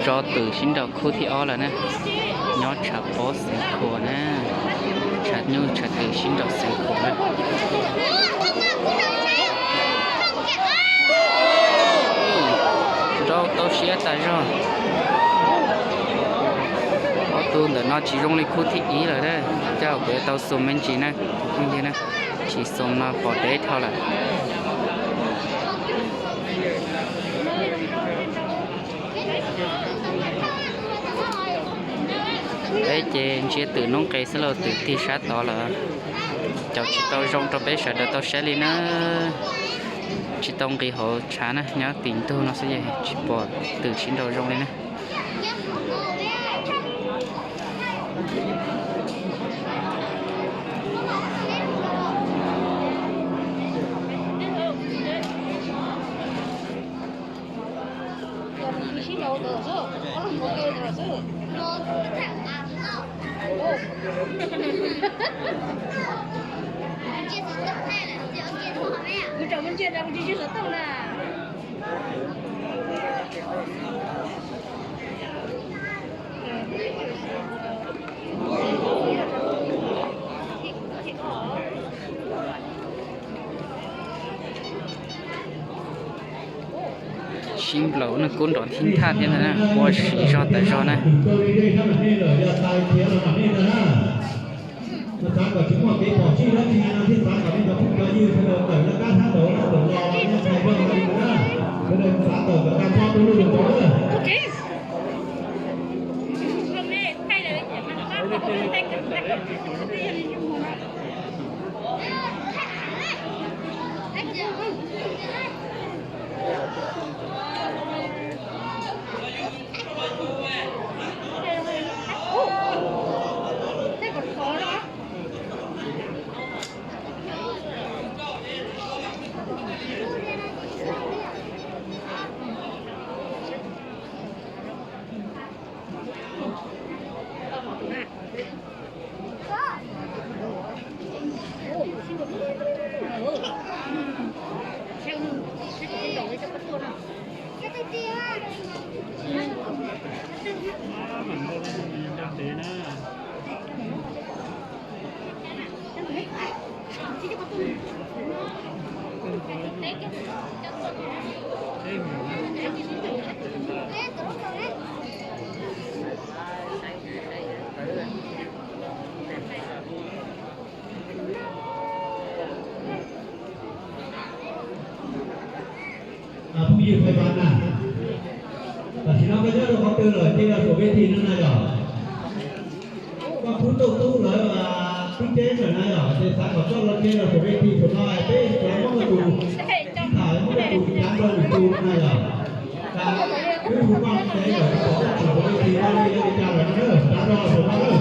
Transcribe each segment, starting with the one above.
Tso twm sib nraus khub thib ob lawm na. Nyob tshav pob Xeev Khuam na, tshav nyuj tshav twm sib nraus Xeev Khuam na. Nrau tau siab tas zog. Ob tug ntawm no tsis zoo li khub thib ib lawm na. Tej zaum kuv yuav tau xum me ntsis na, phooj ywg na, tsis xum no pom deb dhau lawm. Peb ces ntsia twm noob qes xwb los twm tig sab tod lawm. Caum tsis tau zoo rau peb sawv daws tau saib li na. Tsis tau nqis hauv tshav na, nyob tim ntug no xwb es tsis pom twm sib nraus zoo li na. Sib nplaum no kub nrov thib thaj thiab ntag na, ua siv zog tas zog na. Phooj ywg Phaj Vam na, tam sim no koj nyob rau qhov twg lawm ces los saum vaj thim no na yom. Koj khub tuaj tub lawv twb ceb lawm na yom, ces xav kom koj los ces los saum vaj thim saum no peb xav muab tus sib tham muab tus cav rau lwm tus na yom. Wb hu koj ces yog tus saum vaj thim no li cas lawm na, xav rau saum no na.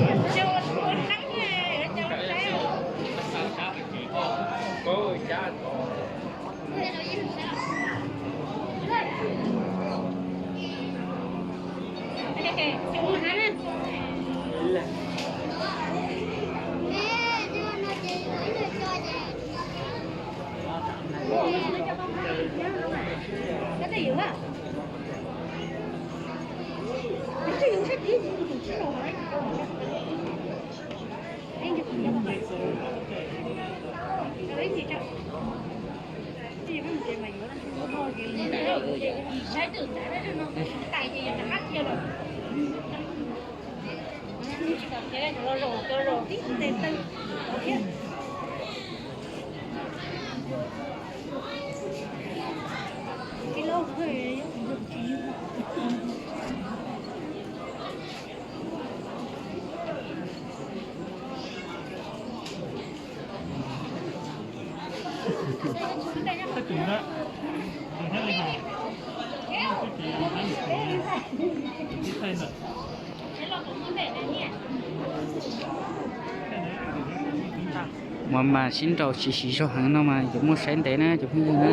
Mas mas sib nraus tsis siv zog heev no mas yuav muaj saib ntev na cov phooj ywg na.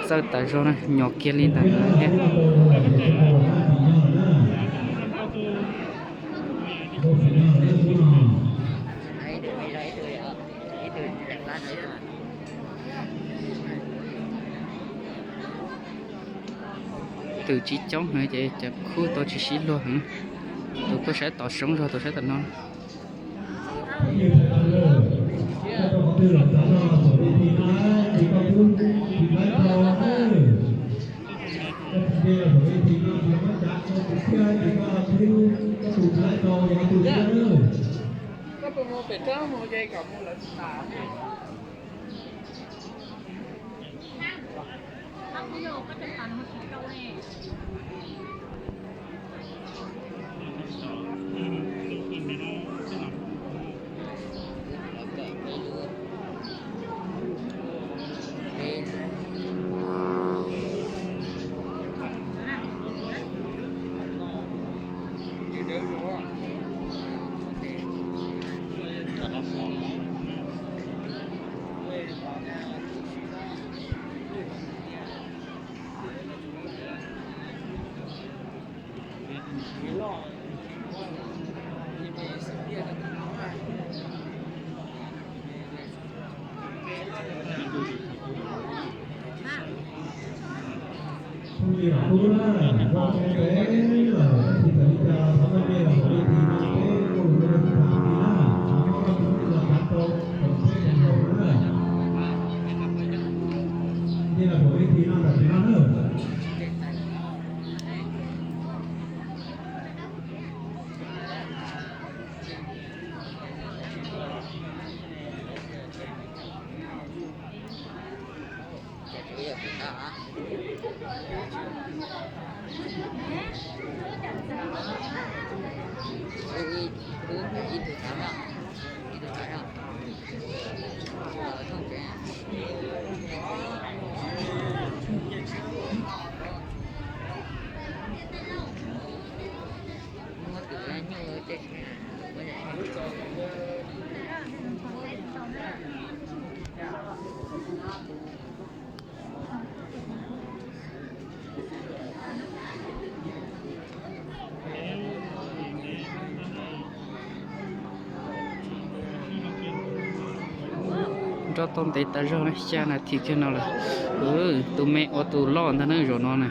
Txawj tas zog na, nyos kiag li ntawd thiab. Twm tsis coob heev ces cov khub tau tsis sib luag heev. Tus koj saib tom soob zog tus saib tom no. Nrau tau ntev tas zog na, xya nas this kiag no lawm. Tus me ua tus loj ntag na zaum no na.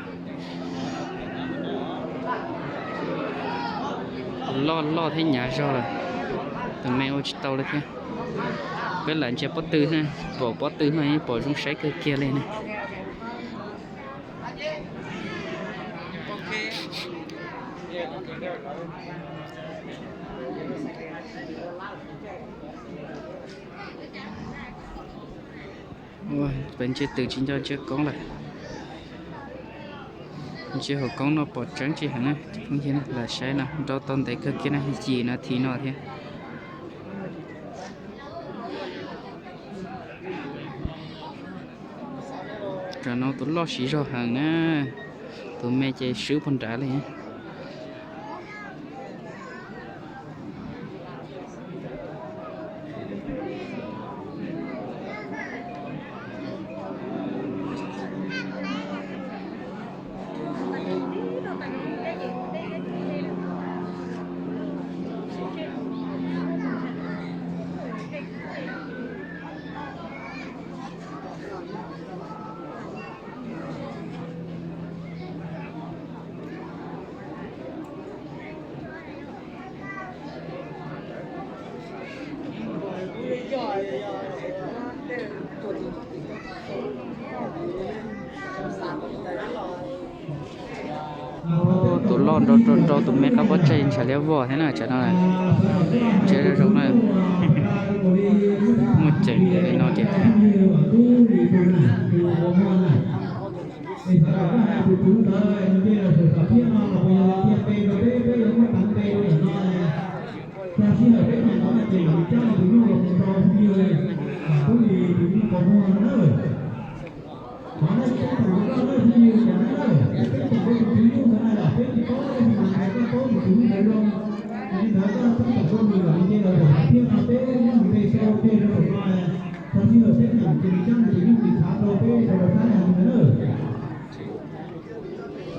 Tus loj loj thiab hnyav zog lawm. Tus me ua tsis tau li thiab. Peb lam ntsia pob tw na, pom pob tw no yeej pom zoo saib kawg kiag li na. Peb ntsia twm tsis nco ntsia koob lawm. Ntsia hauv koob no pom tseeb tsis heev na, phooj ywg na, lam saib no nrau tau ntev kawg kiag na, yim nas this no thiab. Tam no tus loj siv zog heev na, tus me ces swb puag nrad li. Tus loj nrau nrau nrau tus me qab pob tsaig ntshav liab vog thiab na, tsam no ntsia zoo zoo na. Muaj ceem li no ces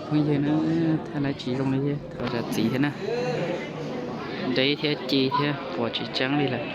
Phooj ywg na, thaij lawv tsis zoo li, thov zam txim thiab na. Ntev thiab ci thiab pom tsis tseeb li lawm.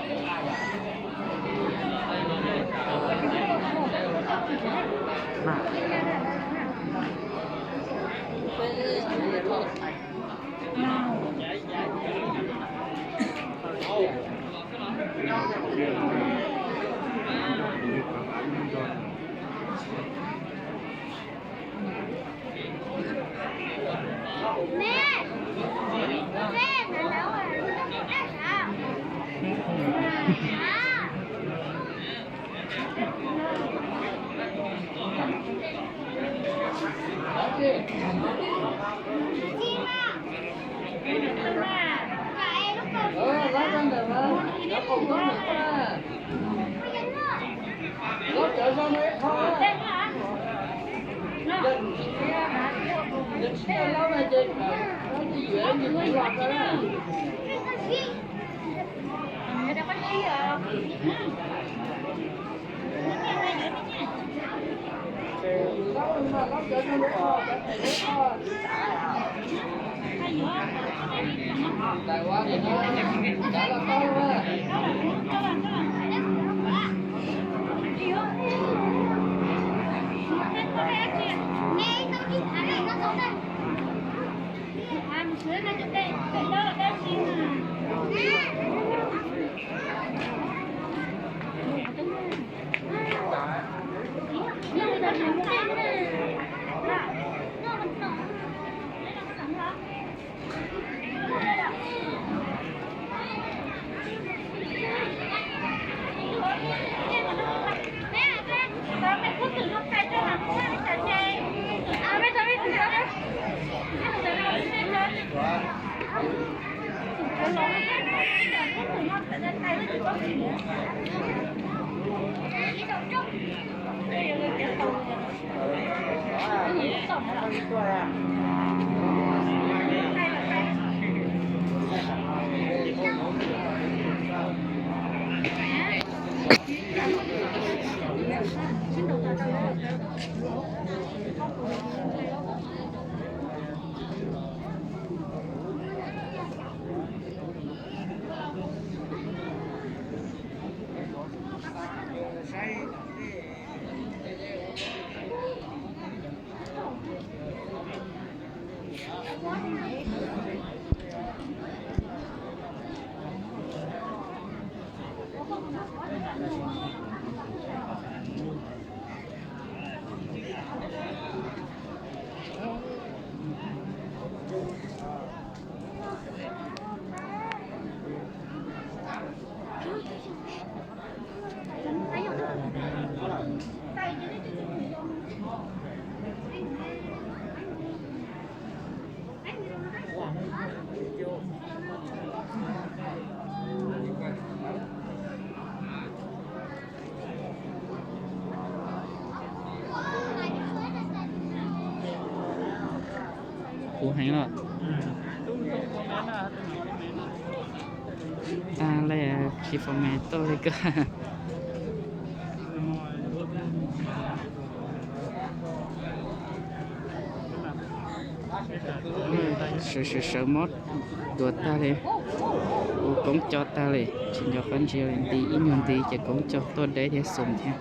Kuv heev los. Tag li, tsis pom me tuaj li koj. Sawv sawv sawv mob dua tag li, ua koob co tag li, tsis nco qab ntsia li, nti ib nyuag nti ces koob co tuaj deb thiab xum thiab.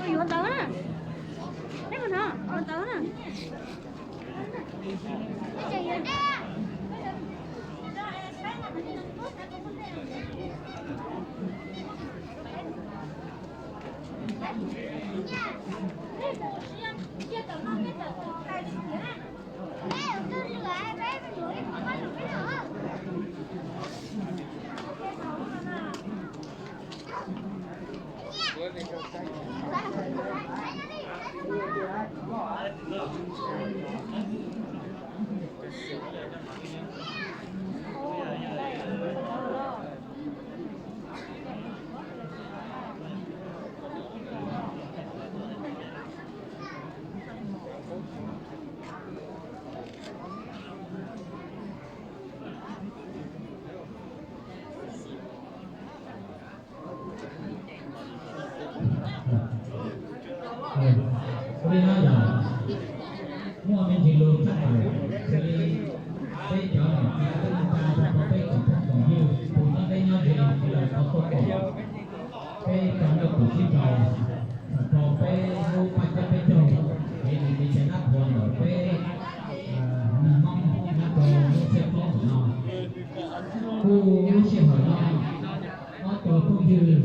Yuav ntawv na. Yuav ntawv na. Ua li no yog muaj me ntsis lus tshaj tawm, xws li peb cov niam txiv kwv tij neej tsa nrog rau peb tsoom phooj tsoom ywg tus nyob deb nyob ze sawv daws tau tuaj koom peb cov nyuj tus sib nraus, rau peb lub paj cab peb caug, kev li kev cai dab qhuas ntawm peb neeg Hmoob nyob rau lub txhiab qoob ntawm no. Kuj lub sij hawm no, ob tug phooj ywg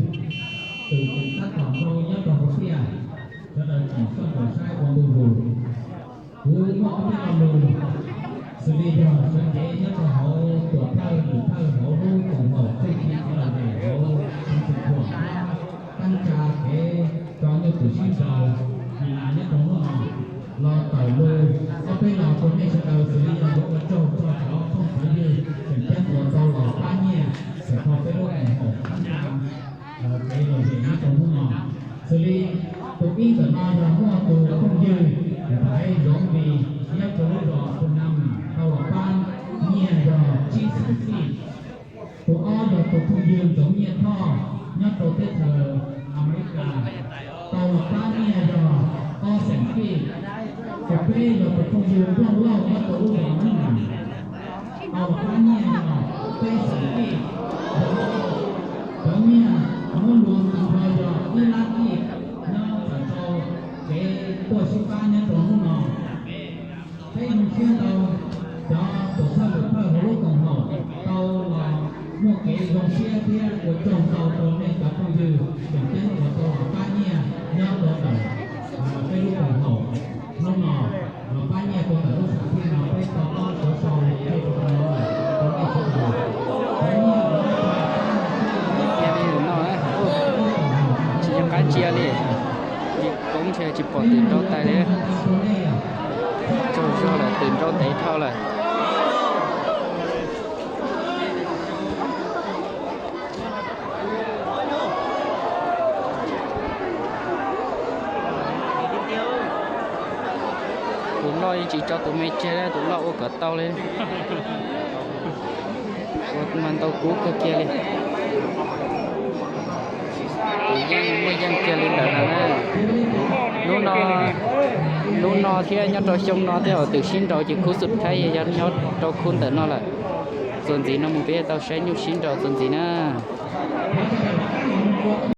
tus tseem tab tom nrau nyob rau hauv tiaj, sawv daws tseem soj ntsuam saib ua ntu zus. Kuv muaj ob peb lo lus xws li yog sawv cev nyob rau hauv tuam thawj lwm thawj hauv lub koom haum txuj ci kev lom zem hauv tsev xeem Khuam, tab tsa kev rau nyuj tus sib nraus, nyob rau hnub no los tawm lus ob peb lo rau nej sawv daws xws li yog yuav ua tsaug rau cov phooj cov ywg tseem ceeb uas tau los pab nyiaj txhawm rau peb lub koom haum tab tsa kev lom zem nyob rau hnub no. Xws li tus ib ntawm no yog muaj tus phooj ywg Nthaiv Zoov Lis nyob rau lub zos Phu Nam tau los pab nyiaj yog tsib xees kij. Tus ob yog tus phooj ywg Ntxoov Nyiaj Thoj nyob rau teb chaws Amelikas tau los pab nyiaj yog ob xees kij. Tus peb yog tus phooj ywg Nplooj Lauj nyob rau lub zos Nab Nas tau los pab nyiaj yog peb xees kij. Cov nyiaj muab luas tag nrho yog ib lab kij nyob tawm rau kev tuaj sib pab nyob rau hnub no. Peb zoo siab ntau cov tuam thawj lwm thawj hauv lub koom haum tau los muaj kev zoo siab thiab ua tsaug ntau rau nej cov phooj ywg tseem ceeb uas tau los pab nyiaj nyob rau ntawm peb lub koom haum hnub no, los pab nyiaj rau ntawm lub sam thiaj no peb to taub sawv sau li no rau nej sawv daws. Cov nyiaj no tsis nco qab ntsia li, koob ntshe tsis pom twm nrau tais li. Tsaug zog lawm, twm nrau ntev dhau lawm. Tus loj yeej tsis tso tus me tseg li, tus loj ua kom tau li. Ua mas ntau kub kawg kiag li. Tus yeej muaj yeej kiag li ntawm no na. Hnub no, hnub no thiab nyob rau xyoo no thiab twm sib nraus ces khub xub thaib yog nyob rau khub ntawm no lawm. Txuas ntxiv no mus peb tau saib nyuj sib nraus txuas ntxiv na.